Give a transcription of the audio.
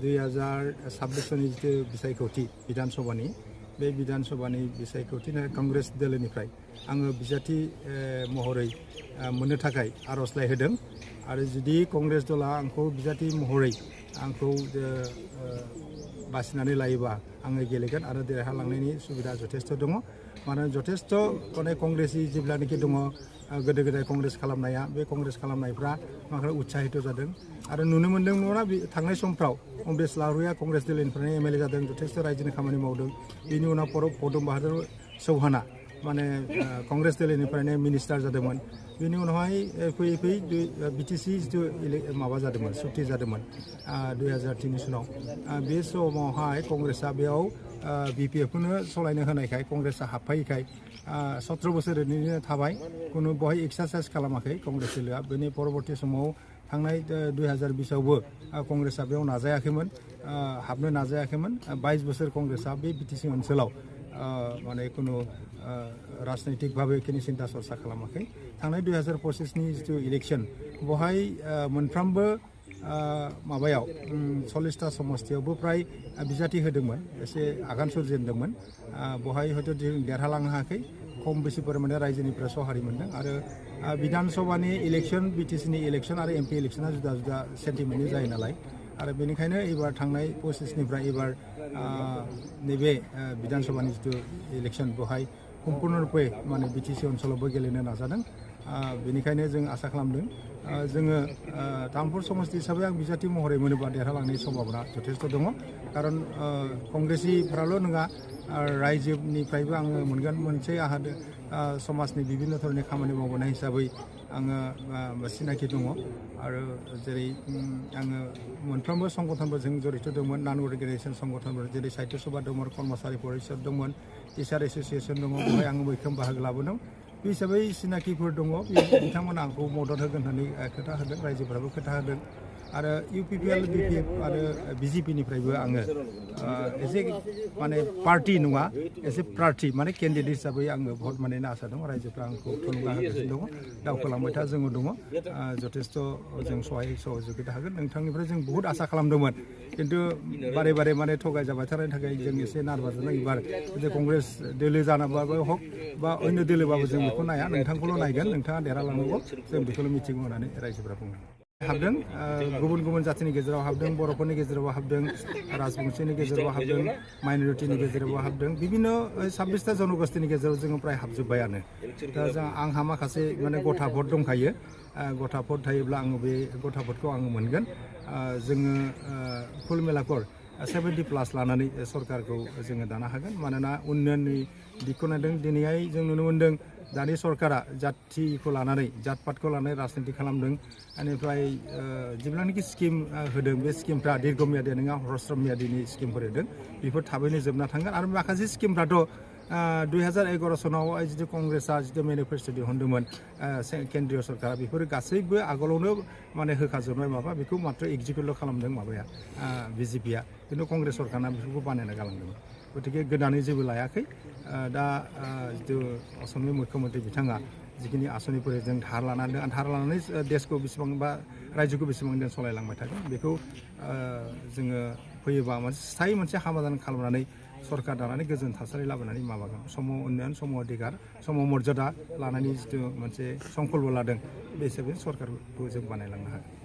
2026 सननि जितु बिसायख'थि बिधान सभानि बे बिधान सभानि बिसायख'थिनि कंग्रेस दोलोनिफ्राय आङो बिजाथि महरै मोननो थाखाय आर'जलाइ होदों आरो जुदि कंग्रेस दला आंखौ बिजाथि महरै आंखौ बासिनानै लायोबा आङो गेलेगोन आरो देरहालांनायनि सुबिदा जथेस्थ' दङ मानोना जथेस्थ' माने कंग्रेसि जेब्लानाखि दङ गोदो गोदाय कंग्रेस खालामनाया बे कंग्रेस खालामनायफ्रा माखासे उत्साहित जादों आरो नुनो मोन्दों नङा थांनाय समफ्राव अमरेश लावरिया कंग्रेस दोलोनिफ्रायनो एमएलए जादों जथेस्थ' रायजोनि खामानि मावदों बेनि उनाव पदम बाहादुर चौहाना माने कंग्रेस दोलोनिफ्रायनो मिनिस्टार जादोंमोन बेनि उनावहाय फैयै फैयै बिटिसि जितु माबा जादोंमोन सुक्ति जादोंमन 2003 सनाव बे समावहाय कंग्रेसआ बेयाव बिपिएफखौनो सलायनो होनायखाय कंग्रेसआ हाबफायैखाय 17 बोसोर ओरैनो थाबाय कुनु बहाय एक्सारसाइज खालामाखै कंग्रेस दोलोआ बेनि परबर्ती समाव थांनाय 2020आवबो कंग्रेसआ बेयाव नाजायाखैमोन हाबनो नाजायाखैमोन 22 बोसोर कंग्रेसआ बे बिटिसि ओनसोलाव माने कुनु राजनैतिक भावे किनि सिन्था सरसा खालामाखै थांनाय 2025 नि जितु इलेक्शन बहाय मोनफ्रोमबो माबायाव 40टा समस्तियावबो प्राय बिजाथि होदोंमोन एसे आगान सुरजेनदोंमोन बहाय हयथ' देरहालांनो हायाखै खम बेसि परिमाणे रायजोनिफ्राय सहारि मोनदों आरो बिधान सभानि इलेक्शन बिटिसिनि इलेक्शन आरो एमपि इलेक्शना जुदा जुदा सेन्टिमेन्टनि जायो नालाय आरो बेनिखायनो एबार थांनाय 25निफ्राय एबार नैबे बिधान सभानि जितु इलेक्शन बहाय सम्पूर्ण रूपे माने बिटिसि ओनसोलावबो गेलेनो नाजादों बेनिखायनो जों आसा खालामदों जोङो तामुलपुर समस्ति हिसाबै आं बिजाथि महरै मोनोबा देरहालांनायनि सम्भावना जथेस्थ' दङ खारन कंग्रेसिफ्राल' नङा रायजोनिफ्रायबो आङो मोनगोन मोनसे आहा समाजनि बिभिन्न धरननि खामानि मावबोनाय हिसाबै आङो सिनाखि दङ आरो जेरै आङो मोनफ्रोमबो संगठनफोरजों जड़ित दंमोन नन अर्गेनाइजेसन संगठनफोर जेरै साहित्य सभा दंमोन कर्मचारी परिषद दंमोन टिचार एसोसिएशन दङ बेवहाय आङो मैखोम बाहागो लाबोदों बे हिसाबै सिनाकिफोर दङ बिथांमोना आंखौ मदद होगोन होननानै खोथा होदों रायजोफोराबो खोथा होदों आरो इउपिपिएल बिपिएफ आरो बिजेपिनिफ्रायबो आङो एसे माने पार्टी नङा एसे प्रार्थी माने केन्डिडेट हिसाबै आङो भट मोननायनि आसा दं रायजोफ्रा आंखौ थुलुंगा होगासिनो दङ दावखोलांबाय था जोङो दङ जथेस्थ' जों सहाय सहजुगिता होगोन नोंथांनिफ्राय जों बहुद आसा खालामदोंमोन खिन्थु बारे बारे माने थगाय जाबाय थानायनि थाखाय जों एसे नार्भास जादों एबार जुदि कंग्रेस दोलो जानाबाबो हक बा अन्य दोलोबाबो जों बेखौ नाया नोंथांखौल' नायगोन नोंथाङा देरहालांनांगौ जों बेखौल' मिथिगौ होननानै रायजोफ्रा बुङो हाबदों गुबुन गुबुन जातिनि गेजेराव हाबदों बर'फोरनि गेजेराव हाबदों राजबंशीनि गेजेराव हाबदों माइनरिटिनि गेजेराव हाबदों बिभिन्न 26टा जनगोष्ठीनि गेजेराव जोङो प्राय हाबजोब्बायानो दा आंहा माखासे माने गथा भट दंखायो गथा भट थायोब्ला आङो बे गथा भटखौ आङो मोनगोन जोङो फुल मेलाकर 70+ लानानै सरकारखौ जोङो दानो हागोन मानोना उन्नयननि दिगखौ नायदों दिनैहाय जों नुनो मोन्दों दानि सरकारा जातिखौ लानानै जातपातखौ लानानै राजनिति खालामदों बेनिफ्राय जेब्लानाखि स्किम होदों बे स्किमफ्रा दीर्घमियादि नङा ह्रस्व मियादिनि स्किमफोर होदों बेफोर थाबैनो जोबना थांगोन आरो माखासे स्किमफ्राथ' 2011 सनाव जितु कंग्रेसआ जितु मेनिफेस्ट' दिहुनदोंमोन केन्द्रीय सरकारा बेफोर गासैबो आगोलावनो माने होखाजोबनाय माबा बेखौ मात्र एग्जिकिउट खालामदों माबाया बिजेपिया खिन्थु कंग्रेस सरकारा बेफोरखौ बानायना गालांदोंमोन गतिके गोदानै जेबो लायाखै दा जितु असमनि मुख्यमन्त्रि बिथाङा जिखिनि आसनिफोर जों धार लानानै देशखौ बेसेबां बा रायजोखौ बेसेबां दिन सालायलांबाय थागोन बेखौ जोङो फैयोबा मोनसे स्थायी मोनसे समाधान खालामनानै सरकार दानानै गोजोन थासारि लाबोनानै माबागोन समाव उन्नयन समाव अधिकार समाव मर्यादा लानानै जितु मोनसे संकल्प लादों बे हिसाबै सरकारखौ जों बानायलांनो हागोन